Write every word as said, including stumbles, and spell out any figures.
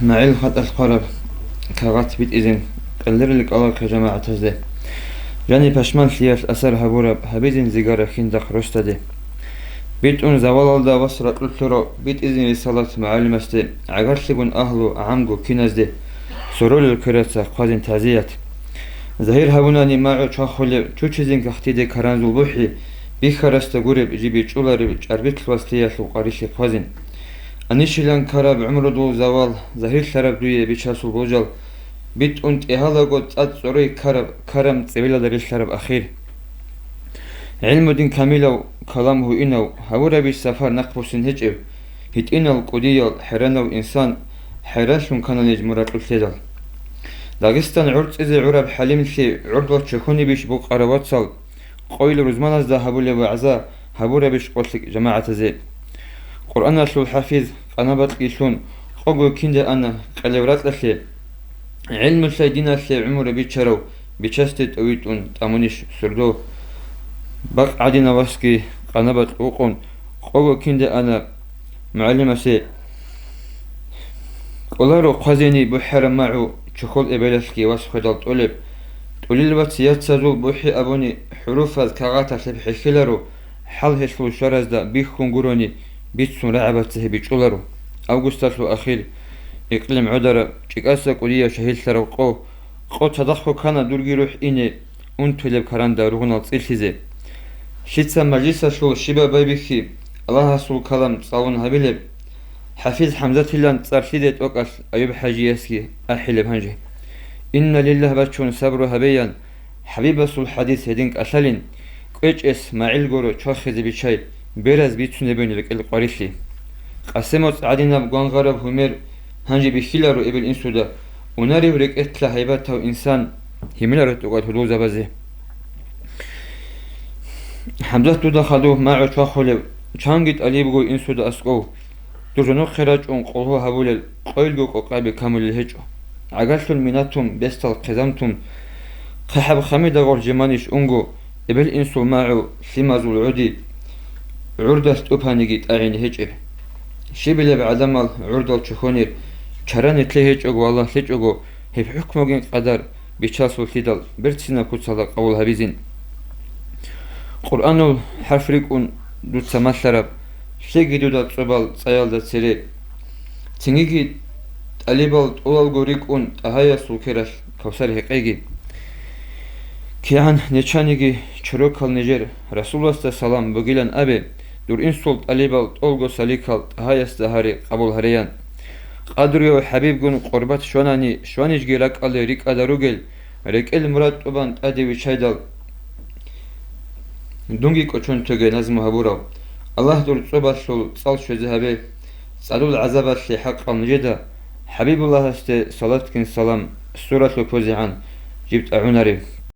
МагӀил хатӀалъ хъвараб кагъат битӀизин къелдерил кӀалахъе жамагӀатазде. Жани пашманлъиялъ асар гьабураб гьабизин зигара хьиндахъ росдаде. БитӀун завалалда вас ракьулъ лъурав битӀизин рисалат мугӀалимасде, гӀагарлъигун агьлу гӀамгу киназде, соролел квераца хъвазин тазият. Загьир гьабунани магӀу чвахулеб чучизин кагътиде каранзул бухӀи, бихьарасда гуреб жиб бичӀчӀулареб чӀарбилъ васлиялъул къварилъи хъвазин. Анищилан ккараб гӀумрудул завал, загьирлъараб дуе бичасул божал, битӀун тӀегьалаго цӀад цӀорой ккараб карам цӀивилалда релълъараб ахир. ГӀилму дин камилав, калам гьуинав, гьавурабищ сапар нахъбуссин гьечӀев, гьитӀинал кӀудиял хӀеранав инсан, хӀералъун ккана ниж муракьулъедал. Дагъистан гӀорцӀизе гӀураб хӀалимлъи гӀурдал чохьонибищ букъарав вацал, къойил рузманазда гьабулеб вагӀза гьабурабищ къо лъикӀ жамагӀатазе? Къуръаналъул хӀафиз, къанабатӀги лъун, къого кинде ана къелев ракьалъе, гӀилмулъай диналъе гӀумру бичарав бичасде тӀовитӀун тӀамунищ сордо? Бакъ гӀадинав васги къанабатӀ вукъун, къого кинде ана мугӀалимасе. КӀоларо хъвазени бухӀараб магӀу чохьол эбелалъги вас хведал тӀолеб. ТӀулил вац яцазул бухӀи абуни хӀуруфаз кагъаталъеб хӀехьиларо, хӀал гьелъул щваразда бихьун гурони бицун рагӀабаца гьеб бичӀчӀуларо. Августалъул ахир, икълим гӀодараб, чӀикӀаса кӀудияб шагьидлъараб къо, къо цадахъго ккана дурги рухӀ ине унтулеб каранда ругъунал цӀилъизе. Лъица мажлисалъул щибаб байбихьи, Аллагьасул калам цӀалун гьабилеб? ХӀафиз ХӀамзатилан цӀар лъиде тӀокӀалъ Аюб-хӀажиясги ахӀилеб гьанже. Инна лиллагь бачун сабру гьабеян, ХӀабибасул хӀадис гьедин кӀалъалин, кӀвечӀес магӀил гуро чвахизе биччай, бераз бицунебин рекӀел къварилъи. КъасимоцӀ гӀадинаб гвангъараб гьумер гьанже бихьиларо эбел-инсуда, унарев рекӀелъа гьайбатав инсан гьимиларо тӀокӀал гьудулзабазе. ХӀамзат, дуда хадув магӀу чвахулев, чанги тӀалибго инсуда аскӀов, дур жонохъе рачӀун къулгьу гьабулел къойилго къокъаби камулел гьечӀо. ГӀагарлъун минатун, бесдал хъизамтун, хъахӀаб хамида гъоржеманищ унго, эбел-инсул магӀу, лъимазул гӀуди, гӀурдалъ тӀупаниги тӀагӀине гьечӀеб. Щибилеб гӀадамал гӀурдал чохьонир, чара-нитлъи гьечӀого, валлагь лъечӀого, гьеб хӀукмугин къадар, бичасуллъидал берцинаб куцалда къабул гьабизин. Къуръанул хӀарф рикӀкӀун дуца малъараб, лъеги дуда цӀобал цӀаялда цере. Цинги тӀалибал тӀолалго рикӀкӀун ТӀагьаясул квералъ Кавсар гьекъеги. КигӀан нечаниги чорокал нижер, Расуласда салам бугилан абе, дур инсул тӀалибал тӀолго саликал ТӀагьаясда гьаре къабул гьареян. Къадруяв ХӀабибгун къурбат щванани, щванижги ракӀалде рикӀкӀада ругел, рекӀел мурад тӀубан тӀаде виччайдал, дунги кӀочон тоге назму гьабурав. Аллагь дур цӀобалъул цӀал щвезе гьабе, цӀадул гӀазабалъе хӀакъал нижеда, ХӀабибуллагьасде салатгин салам, суралъу пузегӀан жиб тӀагӀунареб.